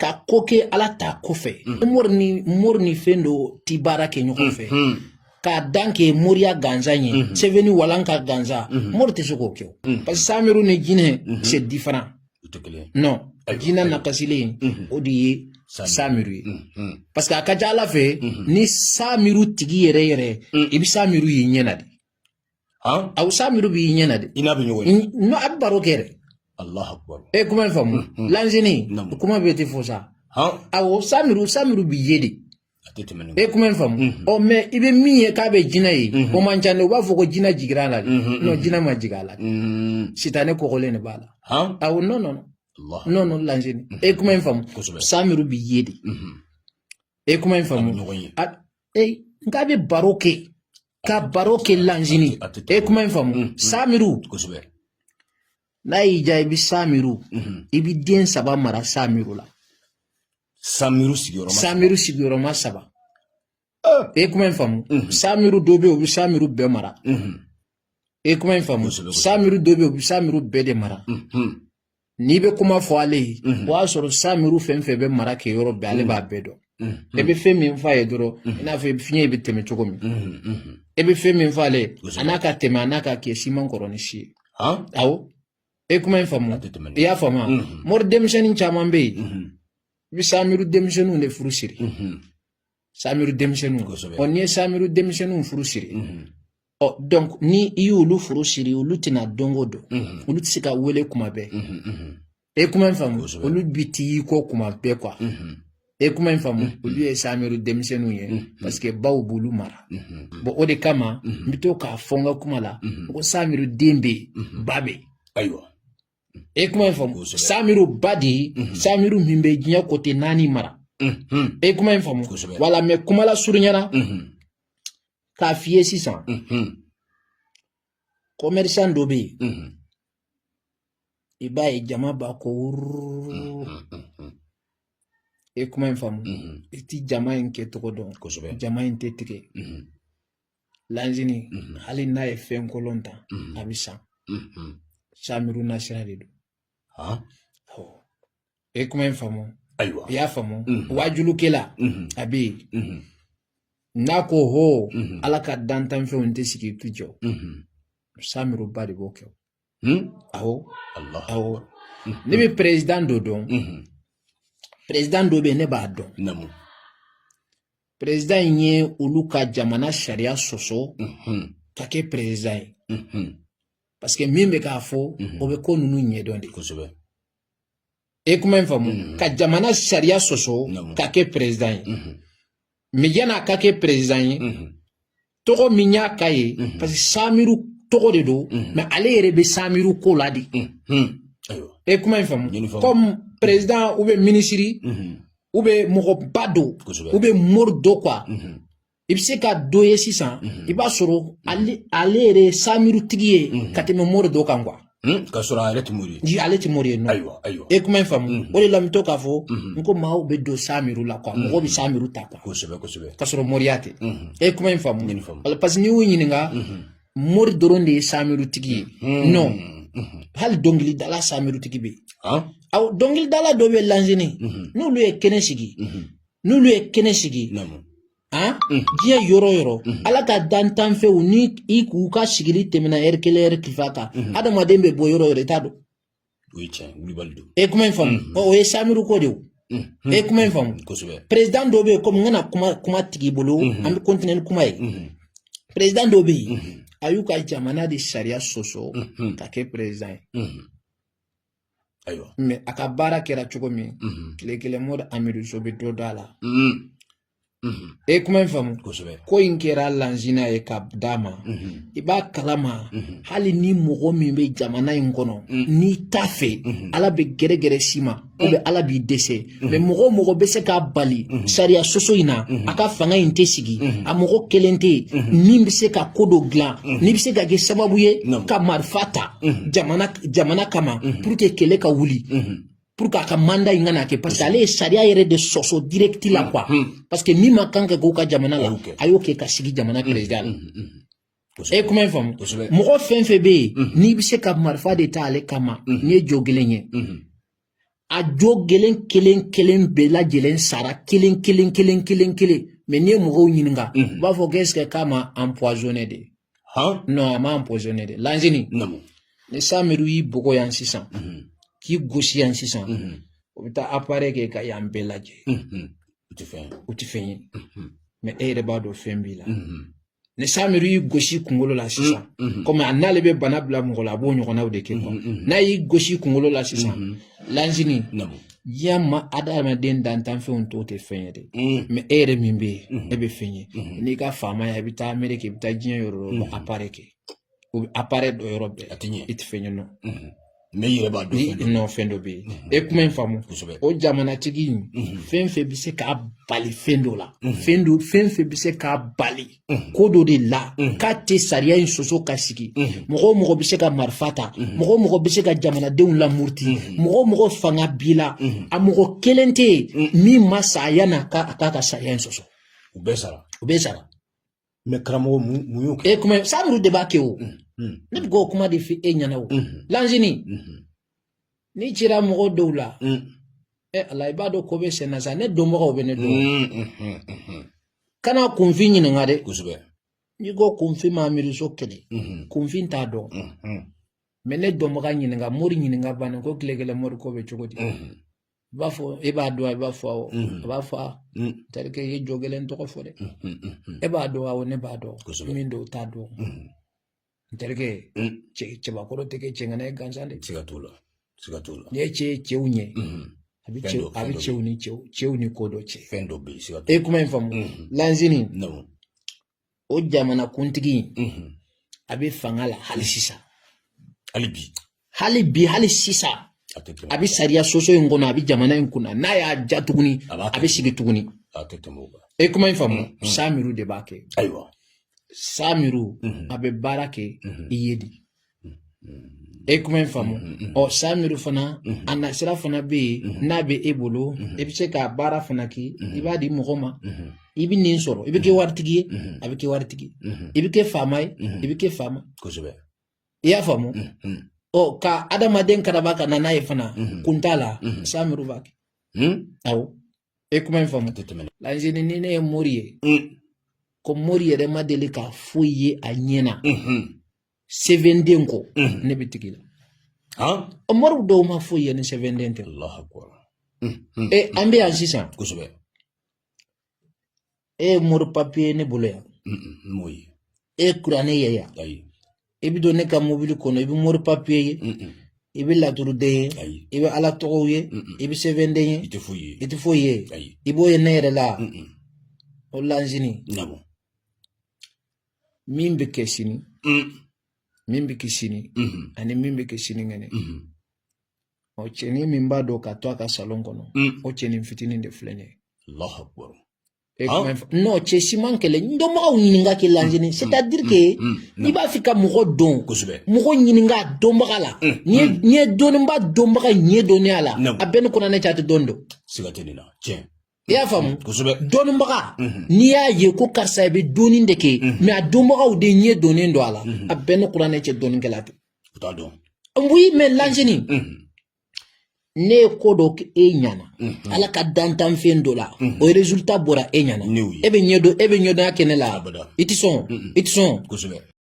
Ka ko kɛ Ala ta kɔfɛ, mori ni fɛn dɔ ti baara kɛ ɲɔgɔn fɛ. K'a dan kɛ moriya gansan ye, sɛbɛnni walanka gansan, mori tɛ se k'o kɛ o, parce que samiru ni jinɛ, c'est différent. U tɛ kelen ye. Non, jinɛ nakasilen, o de ye samiru ye, parce que a ka ca Ala fɛ, ni samiru tigi yɛrɛ yɛrɛ, i bɛ samiru y'i ɲɛ na de. Aw samiru b'i ɲɛ na de. I n'a bɛ ɲɔgɔn ye. Non, a bɛ baro kɛ dɛ. Allahu akbar. E kuma in faamu, Lanzini, kuma bɛ tɛ fɔ sa. Awɔ, samiru b'i ye de. A tɛ tɛmɛ nin. E kuma in faamu. Ɔ, mais i bɛ min ye k'a bɛ jinɛ ye, o man ca dɛ. U b'a fɔ ko jinɛ jiginra a la de. Non, jinɛ ma jigin a la, sitanɛ kɔgɔlen de b'a la. Awɔ, non, non, non. Allah. Non, non, Lanzini, e kuma in faamu. Samiru b'i ye de. E kuma in A bɛ faamu. ɲɔgɔn ye. E nka bɛ baro kɛ, ka baro kɛ, Lanzini. A tɛ tɛmɛ. E kuma in faamu, samiru. N'a y'i diya, i bɛ samiru, i bɛ den saba mara samiru la. Samiru sigiyɔrɔma. Samiru sigiyɔrɔma saba. E kuma in faamu. Samiru dɔ bɛ yen, u bɛ samiru bɛɛ mara. E kuma in faamu. Samiru dɔ bɛ yen, u bɛ samiru bɛɛ de mara. N'i bɛ kuma fɔ ale ye, o y'a sɔrɔ samiru fɛn fɛn bɛ mara kɛ yɔrɔ bɛɛ, ale b'a bɛɛ dɔn. E bɛ fɛn min f'a ye dɔrɔn, i n'a fɔ fiɲɛ bɛ tɛmɛ cogo min, e bɛ fɛn min fɔ ale ye, a n'a ka tɛmɛ, a n'a ka kɛ siman kɔrɔ ni si ye. Awɔ, e kuma in faamu. A tɛ tɛmɛ nin. I y'a faamu wa? Mori denmisɛnnin caman bɛ yen, i bɛ samiru denmisɛnninw de furu siri. Samiru denmisɛnninw. Ɔ, n'i ye samiru denmisɛnninw furu siri, ɔ, donc ni i y'olu furu siri, olu tɛna don o don, olu tɛ se ka wele kuma bɛɛ. E kuma in faamu. Olu bi t'i kɔ kuma bɛɛ quoi. E kuma in faamu. Olu ye samiru denmisɛnninw ye, parce que baw b'olu mara. Bon, o de kama n bɛ to k'a fɔ n ka kuma la ko samiru den bɛ yen, ba bɛ yen. E kuma in faamu. Samiru ba de ye samiru min bɛ diɲɛ côté naani mara. E kuma in faamu. Wala, mais kuma la surunyana k'a f'i ye sisan, commerçant dɔ bɛ yen, i b'a ye jama b'a kɔ wuruu. E kuma in faamu. I ti jama in kɛ tɔgɔ dɔn. Jama in tɛ tigɛ, Lanzini. Hali n'a ye fɛn kolon ta, a bɛ san. Samiru nasira de don. Awɔ. E kuma in faamu. Ayiwa. I y'a faamu. Wajulukɛla, a bɛ yen, n'a ko ho, Ala ka dantanfɛnw tɛ sigi i tɛ jɔ, samiru ba de b'o kɛ. Awɔ. Allah. Awɔ, ne bɛ président dɔ dɔn. Président dɔ bɛ yen, ne b'a dɔn. Président in ye olu ka jamana sariya sɔsɔ ka kɛ président ye, parce que min bɛ k'a fɔ, o bɛ ko ninnu ɲɛdɔn de. E kuma in faamu. Ka jamana sariya sɔsɔ ka kɛ président ye. Mais yan'a ka kɛ président ye, tɔgɔ min y'a ka ye, parce que samiru tɔgɔ de don, mais ale yɛrɛ bɛ samiru ko la de. E kuma in faamu. Ɲini faamu. Comme président ou bien ministre ou bien mɔgɔba don ou bien mori dɔ quoi, i bɛ se ka dɔ ye sisan, i b'a sɔrɔ ale yɛrɛ ye samiru tigi ye ka tɛmɛ mori dɔ kan quoi. K'a sɔrɔ a yɛrɛ tɛ mori ye. Ji, ale tɛ mori ye, non. Ayiwa, ayiwa. E kuma in faamu. O de la n bɛ to k'a fɔ n ko maaw bɛ don samiru la quoi, mɔgɔw bɛ samiru ta quoi, Kosɛbɛ, kosɛbɛ. k'a sɔrɔ moriya tɛ. E kuma in faamu. Ɲini faamu. Wala, parce que n'i y'u ɲininka, mori dɔrɔn de ye samiru tigi ye? Non, hali dɔnkilidala samiru tigi bɛ yen. Awɔ, dɔnkilidala dɔ bɛ Lanzini, n'olu ye kɛnɛ sigi, n'olu ye kɛnɛ sigi, han, diɲɛ yɔrɔ o yɔrɔ, Ala ka dantanfɛnw, ni i k'u ka sigili tɛmɛna ɛri kelen, ɛri kifa kan, adamaden bɛ bɔ yɔrɔ o yɔrɔ, i t'a dɔn. O ye tiɲɛ, wulibali don. E kuma in faamu. Ɔ, o ye samiru ko de ye o. E kuma in faamu. Président dɔ bɛ yen, komi n kana kuma tigi bolo, an bɛ continuer ni kuma ye. Président dɔ bɛ yen, a y'u ka jamana de sariya sɔsɔ ka kɛ président ye. Mais a ka baara kɛra cogo min, tile kelen, mori Amidu So bɛ dɔ da la. E kuma in faamu. Ko in kɛra Lanzina ye ka d'a ma. I b'a kalama, hali ni mɔgɔ min bɛ jamana in kɔnɔ, n'i t'a fɛ, Ala bɛ gɛrɛgɛrɛ si ma ou bien Ala b'i dɛsɛ. Mais mɔgɔ o mɔgɔ bɛ se k'a bali sariya sɔsɔ in na, a ka fanga in tɛ sigi. A mɔgɔ kelen tɛ yen min bɛ se ka ko dɔ dilan, n'i bɛ se ka kɛ sababu ye ka marifa ta jamana kama pour que kɛlɛ ka wuli, pour que a ka mandat in kana kɛ, parce que ale ye sariya yɛrɛ de sɔsɔ direct la quoi, parce que min ma kan ka k'u ka jamana la, a y'o kɛ ka sigi jamana président la. E kuma in faamu. Mɔgɔ fɛn fɛn bɛ yen, n'i bɛ se ka marifa de ta ale kama, n'i ye jɔ kelen ye. A jo kelen kelen kelen bɛɛ lajɛlen sara kelen kelen kelen kelen kelen. Mais n'i ye mɔgɔw ɲininka, u b'a fɔ qu'est-ce que k'a ma empoisonné de. Non, a ma empoisonné de. Lanzini, ni Samiru y'i bugɔ yan sisan, k'i gosi yan sisan, o bɛ taa appareil kɛ ka yan bɛɛ lajɛ. U tɛ fɛn ye. U tɛ fɛn ye. Mais e yɛrɛ b'a dɔn fɛn b'i la. Ni Samiru y'i gosi kunkolo la sisan, komi a n'ale bɛ bana bila mɔgɔ la, a b'o ɲɔgɔnnaw de kɛ quoi. N'a y'i gosi kunkolo la sisan, Lanzini, diɲɛ ma adamaden dantanfɛnw tɔw tɛ fɛn ye dɛ. Mais e yɛrɛ min bɛ yen, e bɛ fɛn ye. N'i ka faamaya, i bɛ taa Ameriki, i bɛ taa diɲɛ yɔrɔ o yɔrɔ, u bɛ appareil kɛ, u bɛ appareil dɔ yɔrɔ bɛɛ. A tɛ ɲɛ. I tɛ fɛn ye nɔ. Mais i yɛrɛ b'a dɔn fɛn dɔ. Nɔ, fɛn dɔ bɛ yen. E kuma in faamu. Kosɛbɛ. O jamanatigi in, fɛn fɛn bɛ se k'a bali fɛn dɔ la, fɛn dɔ, fɛn fɛn bɛ se k'a bali ko dɔ de la k'a tɛ sariya in sɔsɔ ka sigi, mɔgɔ o mɔgɔ bɛ se ka marifa ta, mɔgɔ o mɔgɔ bɛ se ka jamanadenw lamuruti, mɔgɔ o mɔgɔ fanga b'i la, a mɔgɔ kelen tɛ yen min ma sa yan'a ka a k'a ka sariya in sɔsɔ. U bɛɛ sara. U bɛɛ sara. Mais karamɔgɔ, mun y'o kɛ? E kuma, Samiru de b'a kɛ o. Ne bɛ k'o kuma de fɔ e ɲɛna o. Lanzini, n'i cira mɔgɔ dɔw la, e Ala, i b'a dɔn ko bɛ sen na sa. Ne dɔnbagaw bɛ ne dɔn. Kana kunfin ɲininka dɛ. Kosɛbɛ. N'i ko kunfin ma Amidu So kɛlɛ, kunfin t'a dɔn. Mais ne dɔnbaga ɲininka, mori ɲininka banni ko tile kelen mori ko bɛ cogo di? I b'a fɔ e b'a dɔn, i b'a fɔ awɔ. A b'a fɔ a terikɛ, i ye jɔ kelen tɔgɔ fɔ dɛ. E b'a dɔn, awɔ, ne b'a dɔn. Min don, t'a dɔn. N terikɛ, cɛbakɔrɔ tɛ kɛ cɛŋana ye gansan dɛ. Siga t'o la, siga t'o la. N'i ye cɛ ye cɛw ɲɛ, a bɛ cɛw, a bɛ cɛw ni cɛw, cɛw ni ko dɔ cɛ. Fɛn dɔ bɛ yen, siga. E kuma in faamu, Lanzini. O jamana kuntigi in, a bɛ fanga la hali sisan. Hali bi. Hali bi, hali sisan a bɛ sariya sɔsɔ in kɔnɔ, a bɛ jamana in kunna. N'a y'a ja tuguni, a bɛ sigi tuguni. A tɛ tɛmɛ o kan. E kuma in faamu, Samiru de b'a kɛ. Ayiwa. Samiru, a bɛ baara kɛ i ye de. E kuma in faamu. Ɔ, Samiru fana, a nasira fana bɛ yen. N'a bɛ e bolo, i bɛ se k'a baara fana kɛ, i b'a di mɔgɔ ma, i bɛ nin sɔrɔ, i bɛ kɛ waritigi ye, a bɛ kɛ waritigi, i bɛ kɛ faama ye, i bɛ kɛ faama. Kosɛbɛ. I y'a faamu. Ɔ, ka adamaden karaba ka na n'a ye fana, kun t'a la, Samiru b'a kɛ. Awɔ, e kuma in faamu. Lanzini, ni ne ye mori ye, ko mori yɛrɛ ma deli k'a foyi ye a ɲɛ na sɛbɛnden kɔ, ne bɛ tigi la. Mori dɔw ma foyi ye ni sɛbɛnden tɛ. E, an bɛ yan sisan. Kosɛbɛ. E ye mori papiye ne bolo yan. M'o ye. E ye kuranɛ ye yan. I bɛ don ne ka mobili kɔnɔ, i bɛ mori papiye ye, i bɛ laturuden ye, i bɛ ala tɔgɔw ye, i bɛ sɛbɛnden ye. I tɛ foyi ye. I tɛ foyi ye. I b'o ye ne yɛrɛ la. O Lanzini, min bɛ kɛ sini, min bɛ kɛ sini ani min bɛ kɛ sinikɛnɛ, ɔ, cɛnin min b'a dɔn ka to a ka salon kɔnɔ, o cɛnin fitinin de filɛ nin ye. Allahu akbar. Non, cɛ si man kɛlɛ. N dɔnbagaw ɲininka kɛ, Lanzini. C'est à dire que n'i b'a fɛ ka mɔgɔ dɔn, kosɛbɛ, mɔgɔ ɲininka a dɔnbaga la. N'i ye dɔnniba dɔnbaga ɲɛ dɔnniya la, a bɛɛ ni kuranɛ cɛ, a tɛ dɔn dɔn. Siga tɛ nin na, tiɲɛ. I y'a faamu. Kosɛbɛ. Dɔnnibaga, n'i y'a ye ko karisa bɛ dɔnni de kɛ, mais a dɔnbagaw de ɲɛ donnen don a la, a bɛɛ ni kuranɛ cɛ, dɔnnikɛla tɛ. U t'a dɔn. Oui, mais Lanzini, ne ye ko dɔ kɛ e ɲɛna, Ala ka dantanfɛn dɔ la, o résultat bɔra e ɲɛna, e bɛ ɲɛ dɔn, e bɛ ɲɛdɔnya kɛ ne la, i tɛ sɔn, i tɛ sɔn. Kosɛbɛ.